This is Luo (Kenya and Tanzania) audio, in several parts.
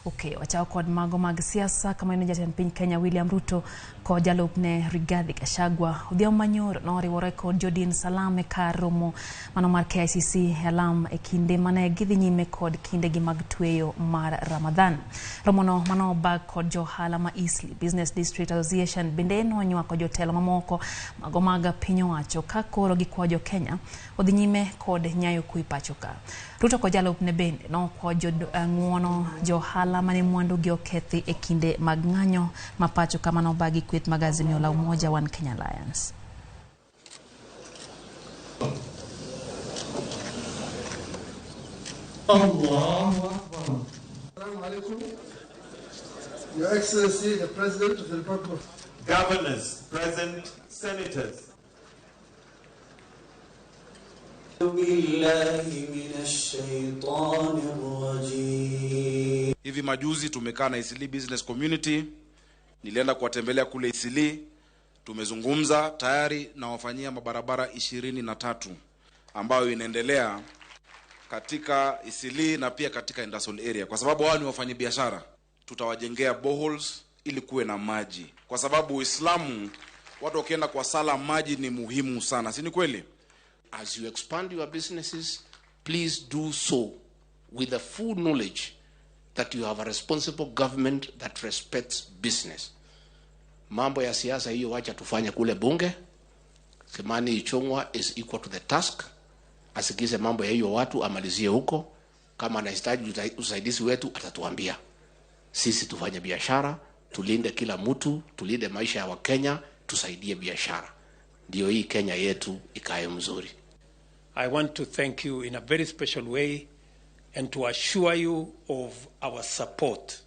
Okeyo. Wachako kod mago mag siasa kama ino jatend piny Kenya William Ruto kod jalupne Rigathi Gachagua odhiambo manyoro noriwore kod jodin Salam e kar romo mano mar KICC e alam e kinde mane gidhi nyime kod kindegi mag tweyo mar Ramadhan. Romono mano obag kod jo ohala ma Eastleigh Business District Association bende nonywako jotelo mamoko mago mag piny owacho ka koro gikwayo jo Kenya odhi nyime kod nyayo kwe pacho ka. Ruto kod jalupne bende nokwayo ng'uono jo ohala mane mwandugi okethi e kinde mag ng'anyo ma pacho ka mano obagi kweth mag Azimio la Umoja One Kenya Alliance. Allahu Akbar. Assalamu alaikum. Your Excellency, the President of the Republic of Governors, present, senators. Hivi majuzi tumekaa na Eastleigh Business Community, nilienda kuwatembelea kule Eastleigh, tumezungumza tayari na wafanyia mabarabara 23 ambayo inaendelea katika Eastleigh na pia katika industrial area, kwa sababu hao ni wafanyabiashara. Tutawajengea boreholes ili kuwe na maji, kwa sababu Uislamu watu wakienda kwa sala maji ni muhimu sana, si ni kweli? As you expand your businesses, please do so with the full knowledge that you have a responsible government that respects business. Mambo ya siasa hiyo wacha tufanye kule bunge. Kimani Ichung'wah is equal to the task. Asikize mambo ya hiyo watu amalizie huko. Kama anahitaji usaidizi wetu atatuambia. Sisi tufanye biashara, tulinde kila mtu, tulinde maisha ya Wakenya, tusaidie biashara. Ndio hii Kenya yetu ikae mzuri. I want to thank you in a very special way and to assure you of our support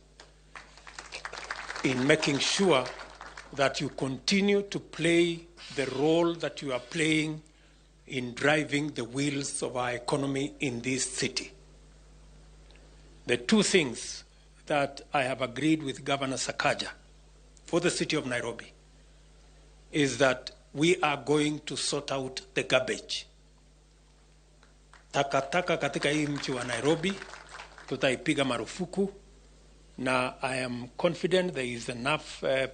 in making sure that you continue to play the role that you are playing in driving the wheels of our economy in this city. The two things that I have agreed with Governor Sakaja for the city of Nairobi is that we are going to sort out the garbage. Takataka katika hii mji wa Nairobi tutaipiga marufuku, na I am confident there is enough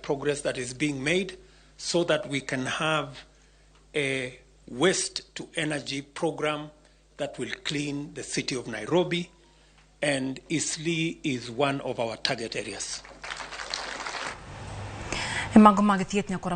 progress that is being made so that we can have a waste to energy program that will clean the city of Nairobi, and Eastleigh is one of our target areas. Mago mag thieth nyakora.